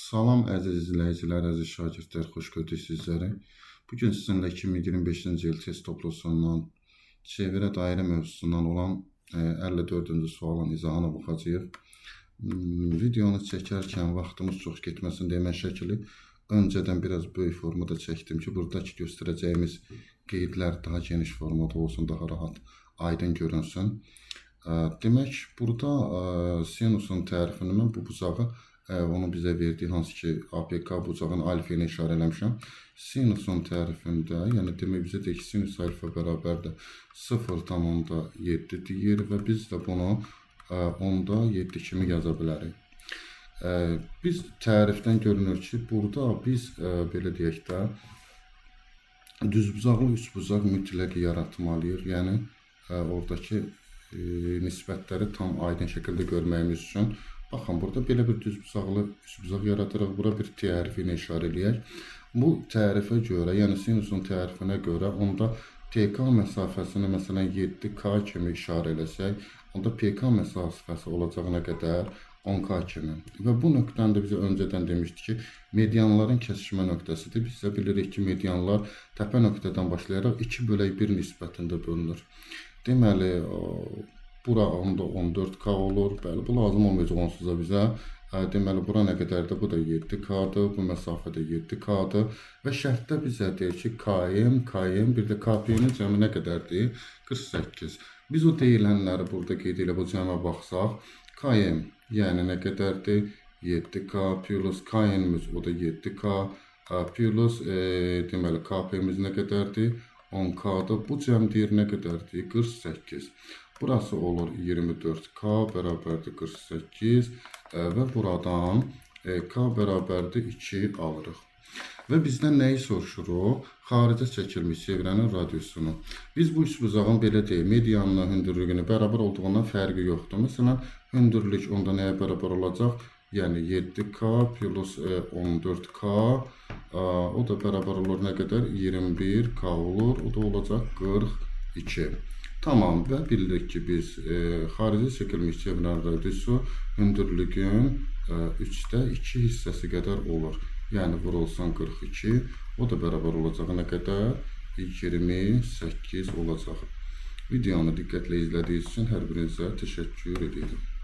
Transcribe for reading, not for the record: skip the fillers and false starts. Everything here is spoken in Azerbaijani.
Salam əziz izləyicilər, əziz şagirdlər, xoş gördük sizləri. Bu gün sizinlə 2025-ci il test toplusundan çevirə dairə mövzusundan olan 54-cü sualın izahına baxacağıq. Videonu çəkərkən vaxtımız çox getməsin deyə mən şəkili öncədən biraz böyük formada çəkdim ki, buradakı göstərəcəyimiz qeydlər daha geniş formada olsun, daha rahat, aydın görünsün. Demək, burada sinusun tərifini mən bu bucağı onun bizə verdiyi hansı ki APK bucağın alfa ilə işarə eləmişəm. Sinusun tərifində, yəni demək bizə deyir ki, sinus alfa bərabərdir 0,7 deyir və biz də bunu 0,7 kimi yaza bilərik. Biz tərifdən görünür ki, burada biz belə deyək də düzbucaqlı üçbucaq mütləq yaratmalıyıq. Yəni oradakı nisbətləri tam aydın şəkildə görməyimiz üçün. Baxın, burada belə bir düzbucaqlı üçbucaq yaradırıq. Bura bir T hərfi ilə işarə eləyək. Bu tərifə görə, yəni sinusun tərifinə görə onda TK məsafəsini məsələn 7K kimi işarə eləsək, onda PK məsafəsi olacağına qədər 10K kimi. Və bu nöqtəni də bizə öncədən demişdi ki, medianların kəsişmə nöqtəsidir. Biz də bilirik ki, medianlar təpə nöqtədən başlayaraq 2 bölək 1 nisbətində bölünür. Deməli, bura onda 14K olur. Bəli, bu lazım olmayacaq onsuz da bizə. Deməli, bura nə qədərdir? Bu da 7K-dır. Bu məsafə də 7K-dır. Və şərtdə bizə deyir ki, KM, KM, bir də KP-nin cəmi nə qədərdir? 48. Biz o deyilənləri burada qeyd elə bu cəmə baxsaq, KM, yəni nə qədərdir? 7K plus KN-imiz, o da 7K plus deməli, KP-miz nə qədərdir? 10K-dır. Bu cəm deyir nə qədərdir? 48. Burası olur 24K bərabərdir 48 və buradan K bərabərdir 2 alırıq. Və bizdən nəyi soruşur o? Xaricə çəkilmiş çevrənin radiusunu. Biz bu üçbucağın belə deyək, medianla hündürlüyünü bərabər olduğundan fərqi yoxdur. Məsələn, hündürlük onda nəyə bərabər olacaq? Yəni 7K plus 14K, o da bərabər olur nə qədər? 21K olur. O da olacaq 42. Tamam və bilirik ki, biz xarici çəkilmiş çevrənin radiusu hündürlüyün 3-də 2 hissəsi qədər olur. Yəni vurulsun 42, o da bərabər olacaq nə qədər? 28 olacaq. Videonu diqqətlə izlədiyiniz üçün hər birinizə təşəkkür edirəm.